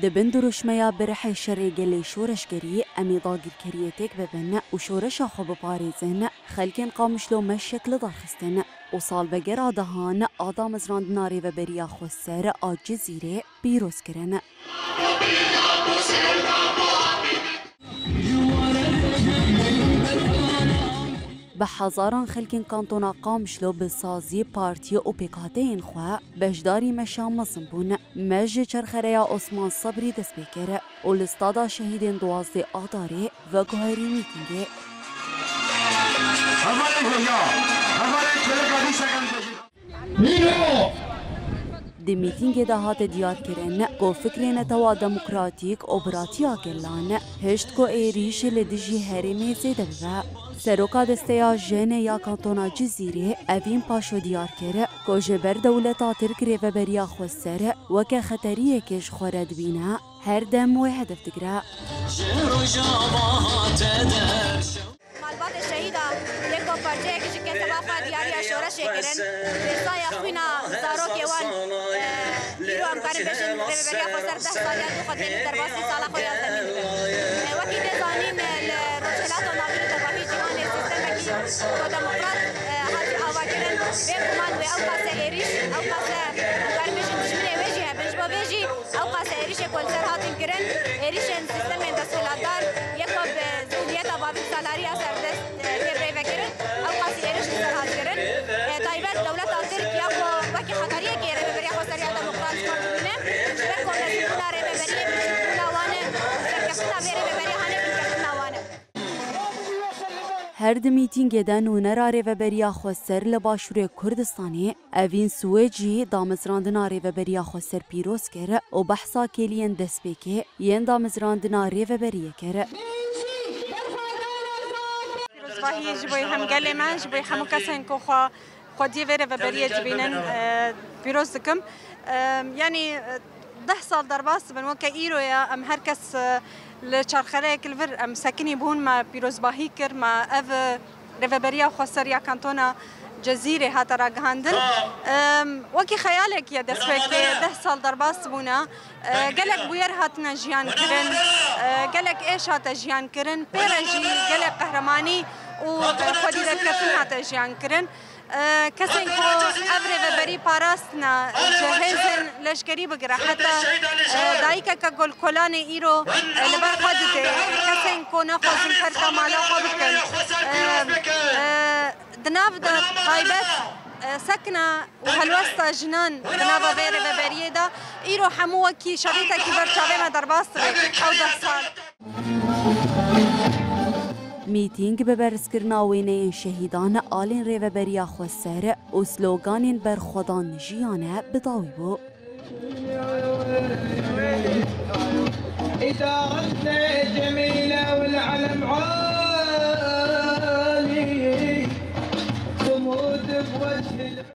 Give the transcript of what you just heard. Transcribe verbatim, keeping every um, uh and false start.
Di bin dirûşmeya birihê şerê gelê şoreşgerî, em ê dagirkeriyê têk bibin û şoreşa xwe biparêzin, xelkên Qamişlo meşek li dar xistin û salvegera dehan a damezrandina Rêveberiya Xweser a Cizîrê pîroz kirin. Bi hezaran xelkên kantona Qamişlo bi saziyê partiyê û pêkhateyên xwe beşdarî meşa mezin bûn. Mej ji Çerxereya Osman Sebrî dest pê kir û li Stada Şehîdên duwazdeh Adarê veguherî mîtîngê. Di mîtîngê de hate diyar kirin ku fikrê netewa demokratîk û biratiya gelan hişt ku êrîş li dijî herêmê zêde bibe. Seroka Desteya Jinê ya Kantona Cizîrê Evîn Paşo diyar kir ku ji ber dewleta Tirk Rêveberiya Xweser weke xeteriyekê ji xwe re dibîne, her dem wê hedef digire. Malbatê şehîda yê ku parçeyek ji keseba xwe diyariya şoreşê kirin, bi saya xwîna zarokê wan, e, îro em karin bêjin Rêveberiya Xweser deh saliya dû xwe tê li derbasî sala xwe ya zemîn dibe. E, wekî tê zanîn, e, li Rojhilata Navîn û tevahî cîhanê sîstemekî ku demokrat, e, hatî avakirin, bêguman wê ew qase êrîş, ew qase em karin bêjin dijminê wê jî hebin. Ji bo vê jî ew qase êrîşê ku li ser hatin kirin, êrîşên sîstemên desthilatdar yê ku bi zihniyeta babî salariya serdest, e, tê birêvekirin, ew qasî êrîş li ser hat kirin. E, taybet dewleta Tirk ya ku wekî xeteriyekê Rêveberiya Xweser ya Demokrat ji xwe dibîne, ji ber ku mezînbûna rêveberiyê, biçûkbûna wan e, serkeftina vê rêveberiya hane binketina wan e. Her di mîtîngê de nûnera Rêveberiya Xweser li Başûrê Kurdistanê Evîn Swêd jî damezrandina Rêveberiya Xweser pîroz kir û behsa kêliyên destpêkê yên damezrandina rêveberiyê kir. Pîrozbahî ji bo hem gelê me, ji bo hemû kesên ku xwe xwediyê vê rêveberiyê dibînin, e, pîroz dikim. E, yanî, e, deh sal derbas dibin, weke îro ye, em her kes, e, li çarxereyek li vir em sekinî bûn, me pîrozbahî kir, me ev, e, Rêveberiya Xweser ya Kantona Cezîrê hate ragihandin. Em, wekî xeyalek ye destpêkê deh sal derbas bûne. E, gelek bûyer hatine jiyan kirin, e, gelek êş hate jiyan kirin, pê re jî gelek qehremanî û, e, xwedî derketin hate jiyan kirin. E, kesên ku ev rêveberî parastine, ji hêzên leşkerî bigire heta, e, dayikeke ku li kolanê îro, e, li ber xwe dide, kesên ku naxwazin terka mala xwe bikin, e, e, di nav de taybet, e, sekna û helwesta jinan di nava vê rêveberiyê de îro hemû wekî şerîtekî ber çavê me derbas dibe ew deh sal. Mîtîng bi berzkirina wêneyên şehîdan alên Rêveberiya Xweser û sloganên berxwedan jiyane bi dawî bû.